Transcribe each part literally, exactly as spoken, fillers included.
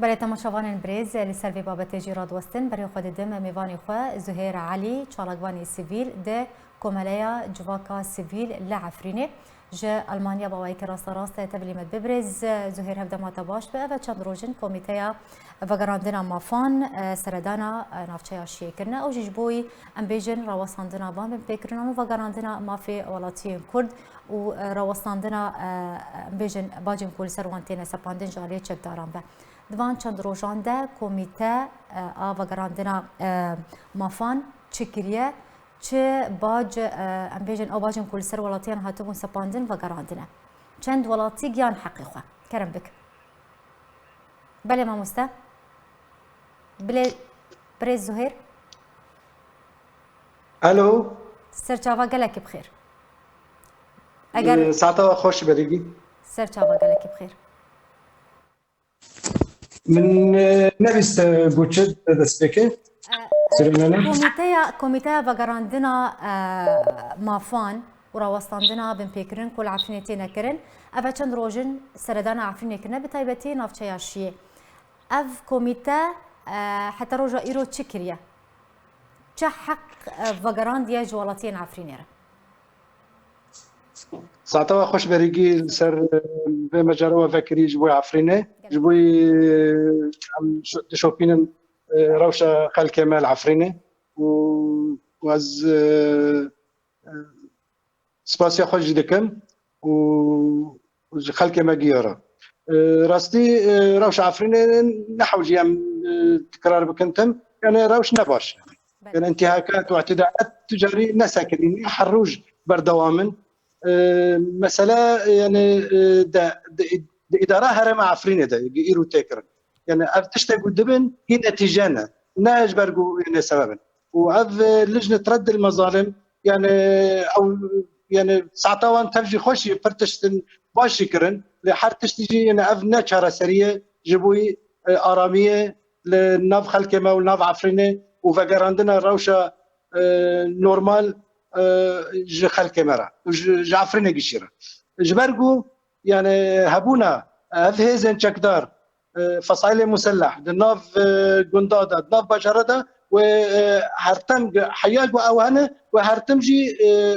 Belê, temaşevanên birêz, li ser vê babetê jî radiwestin. Berê xwe didim mêvanê xwe Zuhêr Elî, çalakvanê sivîl di Komeleya Civaka Sivîl li Efrînê, ji Almanya bi awayekî rasterast tevlî me dibe. Birêz Zuhêr, hevdema te baş be. Ev çend roj in Komîteya Vegerandina Mafan, e, seredana, e, navçeya Şiyê kirine. Ew jî ji bo, em bêjin, rawestandina van binpêkirinan û vegerandina mafê welatiyên Kurd û, e, rawestandina, e, em bêjin, bacên ku li ser wan têne sepandin ji aliyê çekdaran be. Di van çend rojan de komîte, e, a vegerandina, e, mafan çi kiriye, çi bac, e, em bêjin, ew bacên ku li ser welatiyan hatibûn sepandin vegerandine? Çend welatî giyan heqê xwe? Kerem bik. Belê mamoste. Bilê birêz Zuhêr. Alo. Ser çava gelekî bi xêr. Eger Ee, saeta we xweş berî. Ser çava gelekî bi xêr. Min, e, nevîst, e, goçe destpêkê. E, Sirênene. Komîteya, Komîteya Vegerandina, e, Mafan û Rawestandina Binpêkirin ku li Efrînê têne kirin, ev çend roj in seredana Efrînê kirine, bi taybetî navçeya Şiyê. Ev komîte, e, heta roja îro çi kiriye? Çi heq, e, vegerandiye ji welatiyên Efrînê re? Saeta we xweş berîgî li ser, e, vê mecare we vekirî ji bo Efrînê. Gelek. Ji bo, e, em şo-, dişopînin, e, rewşa xelkê me li Efrînê û, û ez, e, e, spasiya xwe jî dikim û ji xelkê me giya re. E, rastî, e, rewşa Efrînê nehewcî em, e, tikrar bikin tim. Yani rewş ne baş. Belê. Yani intihakat û îtidaat tu carî nesekinî, her roj berdewam in. E, mesele, yani, e, de, de, de îdara herêma Efrînê de, îro tê kirin. Yani ev tiştek ku dibin, hîn netîce ne. Ne ji ber ku, yani, sebeb in. Û ev, e, lijnet reddil mezalim, yani, ew, yani, saeta wan tev jî xweş jî, pir tiştin baş jî kirin. Lê her tiştî jî, yani, ev ne çareserî ye ji bo, e, aramiyê li nav xelkê me û nav Efrînê û vegerandina rewşa, e, normal, e, ji xelkê me re û ji, ji Efrînê gişî re. Ji ber ku, yani, hebûna ev hêzên çekdar, e, fesaîlê muselleh di nav, e, gunda de, di nav bajara de wê, e, her tim gi-, heya ku ew hene, wê her tim jî, e,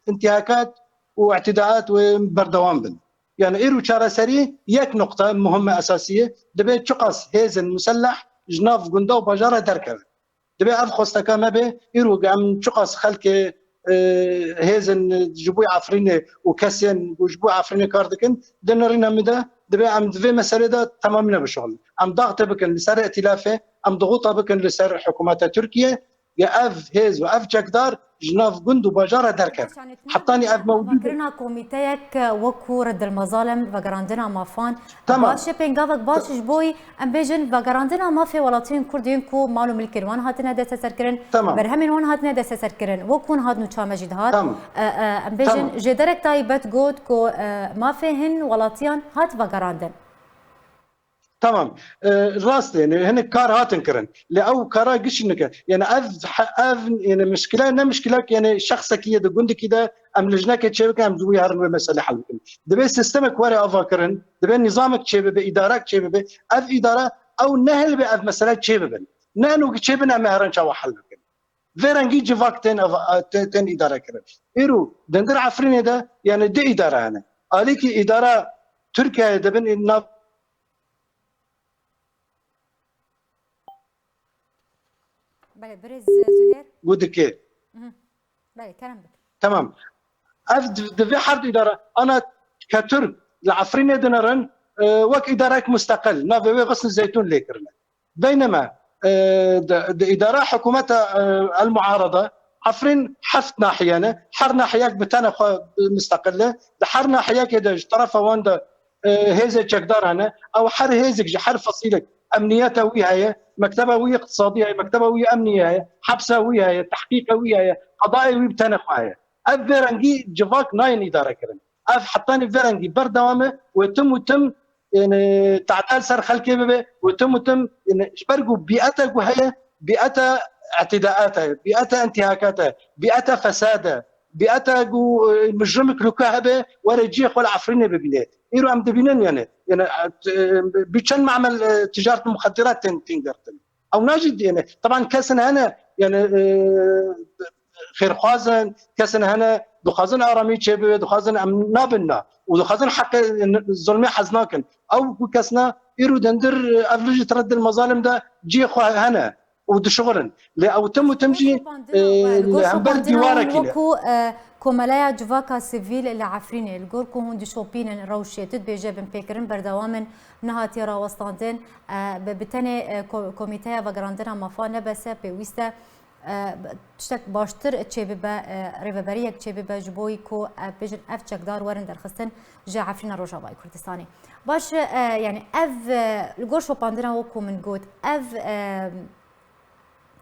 intihakat û îtidaat wê berdewam bin. Yani îro çareserî yek nuqta muhim e, esasî ye, dibe çiqas hêzên muselleh ji nav gunda û bajara derkevin. Dibe ev xwesteka me be, îro em çiqas xelkê, e, hêzên ji bo Efrînê û kesên ku ji bo Efrînê kar dikin, di nirîna min de dibe em di vê meselê de temamî nebişuxulin. Em daxtê bikin li ser îtîlafê, em dixuta bikin li ser hikûmeta Tirkiye, ya ev hêz û ev çekdar ji nav gund û bajara derkevin. Hetanî ev mewdû kirina komîteyek wekû reddil mezalim, vegerandina mafan, Tamam. Baş e, pêngavek baş ji bo, em bêjin, vegerandina mafê welatiyên Kurd yên ku mal û milkên wan hatine desteserkirin, Tamam. Berhemên wan hatine desteserkirin, wek hûn hat nûça me jî dihat. Tamam. E, e, em bêjin, Tamam. Ji derek taybet got ku, e, mafê hin welatiyan hat vegerandin. Tamam. E, rast e, yani hinek kar hatin kirin. Lê ew kara gişî nike. Yani ev, ev, yani mişkile ne mişkilek, yani şexsekî ye di gundekî de em lijnekê çêbikin, em ji wî herin wê meselê hel bikin. Dibe sistemek were ava kirin, dibe nîzamek çêbibe, îdarek çêbibe. Ev îdare ew nehêlibe ev mesele çêbibin. Ne eno ki çêbin em ê herin çawa hel bikin. Vê rengî civak tên ava, tên, tên îdare kirin. Îro di hundir Efrînê de, yani du îdare hene. Alîkî îdara Tirkiyeyê dibin, nav Belê, birêz Zuhêr. Got dikê. Mhm. Belê, kerem bik. Tamam. Ev di, di vê her du îdare, ana ke Tirk li Efrînê dinerin, e, wek îdarek musteqil, navê wê Xisn Zeytûn lê kirine. Beynema, e, di, di îdara hikûmeta, e, el muarada, Efrîn heft nahiye ne, her nahiyek bi tenê xwe musteqil e. Di her nahiyekê de ji terefa wan de, e, hêzê çekdar hene. Ew her hêzik ji her fesilek emniyeta wî heye, mekteba wî iqtisadî heye, mekteba wî emnî heye, hepsa wî heye, tehqîqa wî heye, qedayê wî bi tenê xwe heye. Ev vê rengî civak nayên îdare kirin. Ev hetanî vê rengî berdewam e, wê tim û tim, yani, tehdê li ser xelkê bibe, wê tim û tim, yani, ji ber ku bîeta ku heye, bîeta îtidaat e, bîeta intihakat e, bîeta fesad e, bîeta ku, e, mijrimik li ku hebe, were cihê xwe li Efrînê bibîne. Îro em dibînin, yani, Yani, e, bi çend mamel, e, ticaret muxeddirat tên, tên girtin. Ew najî diyene. Taban kesin hene, yani, e, xêrxwazin, kesin hene, dixwazin aramî çêbibe, dixwazin em nabin na. Û dixwazin heqê zulmê hez nakin. Ew ku kesna îro dendir, ev li ji tereddil mezalim de cihê xwe hene û dişuxulin. Lê ew tim û tim jî, e, li hember dîwarekî ne. Wekî, e, Komeleya Civaka Sivîl li Efrînê, li gor ku hûn dişopînin rewşê, tu dibêje binpêkirin berdewam in, nehatiye rawestandin, e, bi, bi tenê, e, ko-, Komîteya Vegerandina Mafa ne bes e, pêwîst e, e, tiştek baştir çêbibe, e, rêveberiyek çêbibe ji bo ku, e, bêjin ev çekdar werin derxistin ji Efrîna Rojavayê Kurdistanê. Baş e, e, yani ev, e, li gor şopandina wekî min got, ev, e,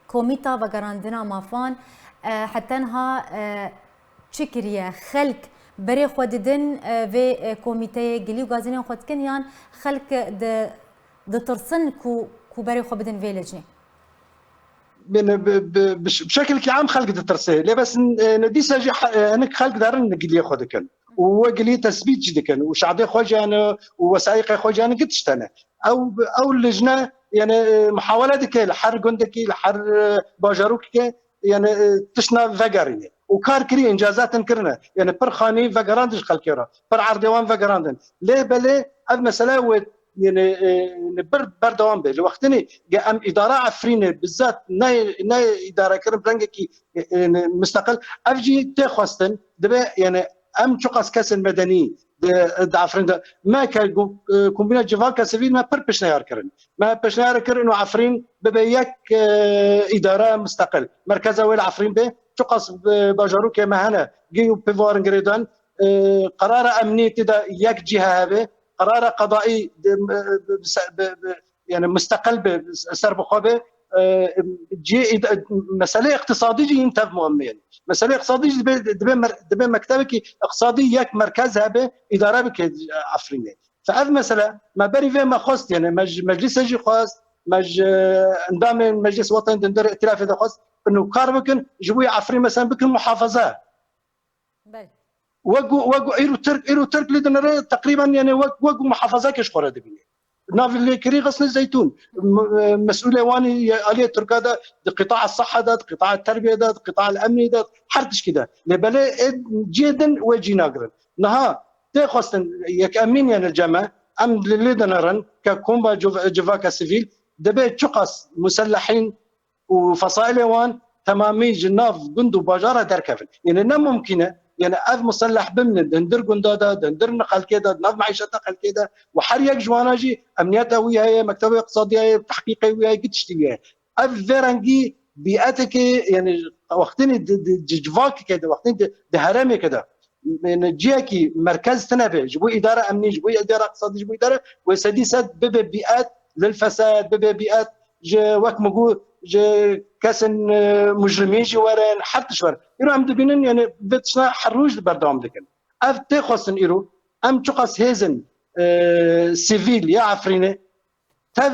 Komîta Vegerandina Mafan, e, hetenha, e, çi kiriye? Xelk berê xwe didin, e, vê, e, komîteyê gilî û gazinên xwe dikin yan xelk di-, ditirsin ku, ku berê xwe bidin vê licnê? Bine, bi, bi, bi ş-, bi şekilkî am xelk ditirsê. Lê bes, e, ne dîsa jî he-, e, hinek xelk derin giliyê xwe dikin. Û we giliyê tesbît jî dikin. Û şadê xwe jî hene, û wesayîqê xwe jî hene, gitişt hene. Ew, ew lijne, yani, e, muhawele dike li her gundekî, li her, e, bajarokekê, yani, e, tiştna vegerîne. Û kar kirî, încazatin kirine. Yani, pir xanî vegerandin ji xelkê re. Pir erdê wan vegerandin. Lê belê ev mesele wê, yani, e, li bir berdewam be. Li wextinê ge em îdara Efrînê bi zat ne, ne îdare kirin bi rengekî, e, e, misteqil. Ev jî tê xwestin, dibe, yani, em çiqas kesên medenî di, di Efrîn de. Me ke gu-, e, kombîna civaka sivîl me pir pêşniyar kirin. Me pêşniyar kirin û Efrîn bibe yek, e, îdare misteqil. Merkeza wê li Efrîn be, çiqas, e, bajarokê me hene, gê û pivarin girêdan, e, qerara emnî tê de yek cîhe hebe, qerara qedaî de, e, bi, bi, bi, bi, yani misteqil be, ser bi xwe be, e, cihê îd-, meselê iqtisadî jî yîn tev muhim e. Meselê iqtisadî jî dibe, dibe mer-, dibe mektebekî iqtisadî yek merkez hebe, îdare bike, e, Efrînê. Fe ev mesele, me berî vê me xwest, yani me ji meclîsê jî xwest, me ji endamên Meclîs Wetanî di hundirê îtilafê de xwest, inu kar bikin, ji bo yê Efrîn mesela bikin muhafaza. Belê. Wek ku, wek ku îro Tirk, îro Tirk li dinere teqrîben, yani wek, wek ku muhafazakê ji xwe re dibîne. Navê lêkirî xistine zeytûn. M-, e, mesûlê wan ê aliyê Tirka de, di qîtaa siha de, di qîtaa terbiye de, di qîtaa emnî de, her tişkî de. Lê belê ê cihê din wê cî nagirin. Niha tê xwestin yek emîn yên li cem e, em li lê dinerin ke komba civ-, civaka sivîl dibe çiqas musellehîn û fesailê wan temamî ji nav gund û bajara derkevin. Yanî ne mumkîn e. Yanî ev muselleh biminin di hundir gunda de, di hundir xelkê de, di nav meîşeta xelkê de û her yek ji wana jî emniyeta wî heye, mekteba îqtisadî heye, tehqîqê wî heye, gi tiştî wî heye. Ev vê rengî bîetekê, yanî wextinî di, di, di civakekê de, wextinî di, di herêmekê de, yanî ciyekî merkez tune be, ji bo îdara emnî, ji bo îdara îqtisadî, ji bo îdara, wê sedî sed bibe bîet lil fesad, bibe bîet ji, wek min got, ji kesên, e, mujrimîn jî werin, her tişt werin. Îro em dibînin, yanî vê tiştna her roj berdewam dikin. Ev tê xwestin îro, em çiqas hêzin, e, sivîl ya Efrînê, tev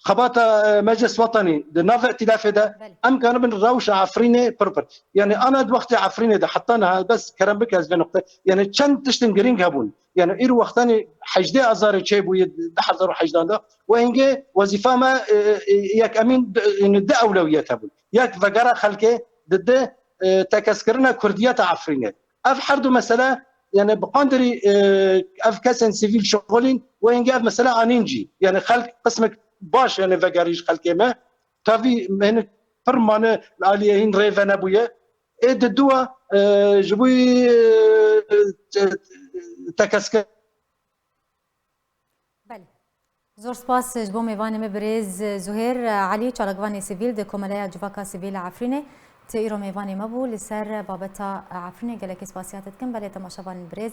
xebata, e, Meclis Wetanî di nav îtilafê de, belê, em kanibin rewşa Efrînê pir pir. Yanî ana di wextê Efrînê de heta niha bes kerem bike ez vê nuqte. Yanî çend tiştin girîng hebûn. Yanî îro wextanî hejdê Azarê çêbûye di hezar û hejdan de. Wê hingê wezîfa me, e, e, yek emîn di, yanî di ewlewiyet hebûn. Yek vegera xelkê, di di, e, tekeskirina kurdiyeta Efrînê. Ev her du mesele, yani bi qandirî, e, ev kesên sivîl şixulîn û hingê ev mesele anîn cî. Yani xelk qismek baş yani vegerî ji xelkê me. Tevî hinek pir mane li aliyê hîn rê venebûye. Ê di dua, e, ji bo, e, te-, tekeskir- Belê. Zor spas ji bo mêvanê me birêz Zuhêr Elî, çalakvanê sivîl di Komeleya Civaka Sivîl a Efrînê. Tu îro mêvanê me bû li ser babeta Efrînê. Gelekî spasiya te dikim. Belê temaşevanên birêz,